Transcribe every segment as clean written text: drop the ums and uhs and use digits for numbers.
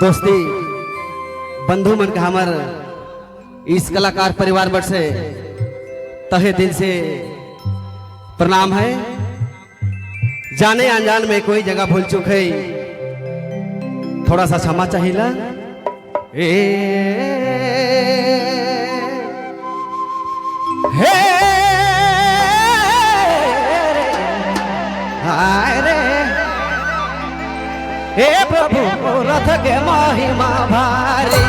दोस्ती बंधु मन का हमार इस कलाकार परिवार बट से तहे दिल से प्रणाम है। जाने अनजान में कोई जगह भूल चुक है, थोड़ा सा क्षमा चाहिए। ए हे हाय रे हे प्रभु रथ के महिमा भारी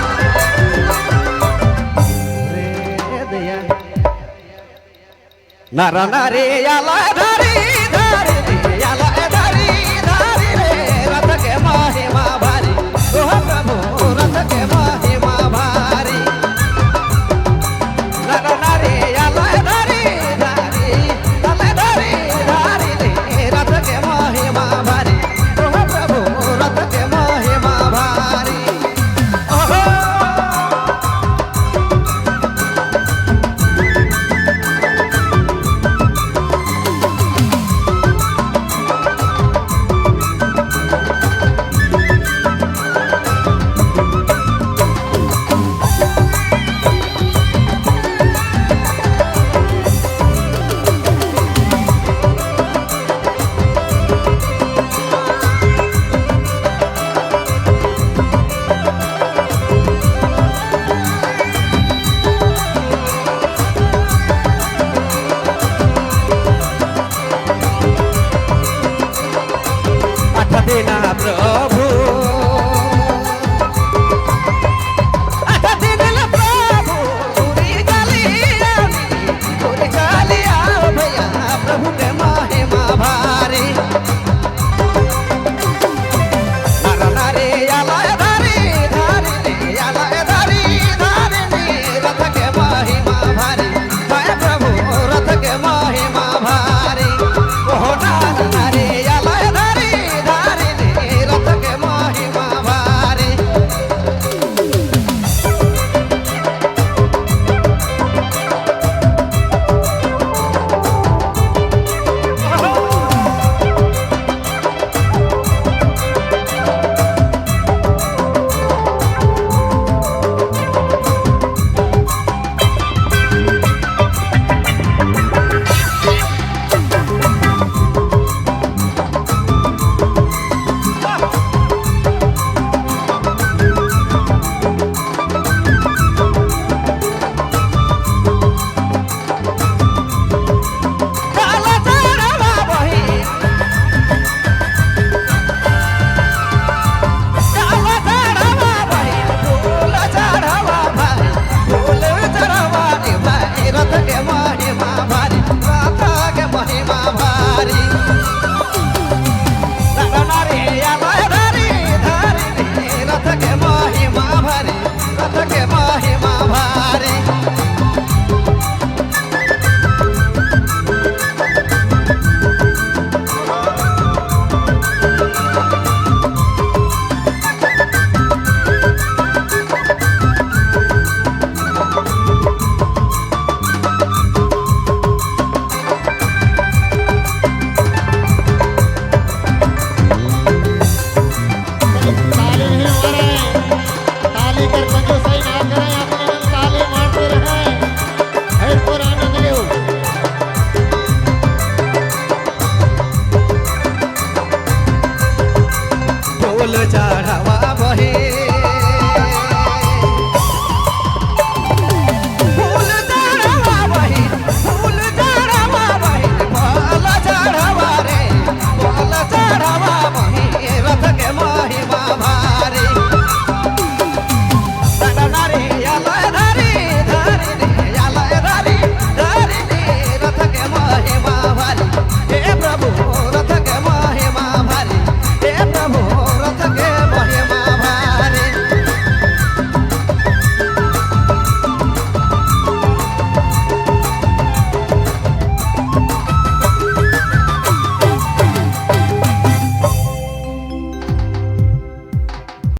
रे दया नर नारी आला धारी धारी आला धारी धारी रे रथ के महिमा भारी ओ प्रभु रथ के महिमा भारी नर नारी आला धारी धारी आला धारी धारी रे रथ के महिमा भारी ओ प्रभु रथ के महिमा भारी। ओहो आठ दिना प्रभु आठ दिन प्रभु पूरी चलिया पूरी चलिया भैया प्रभु के महिमा भारी नर नारी आला धारी धारी आला धारी धारी रथ के महिमा भारी जय प्रभु रथ के महिमा भारी ओहो नर नारी आला धारी धारी रथ के महिमा भारी। काला चढ़ावा बही काला चढ़ावा बही फूल चढ़ावा भाई फूल चढ़ावा रे भाई रथ के महिमा भारी रथ के महिमा भारी नर नारी आला धारी धारी रथ के महिमा भारी रथ के महिमा भारी। ताली नहीं मारे, ताली कर कंजूसाई ना करें, अपने मन ताली मारते रहे, भरपूर आनंद लो। फूल चढ़ावा बहे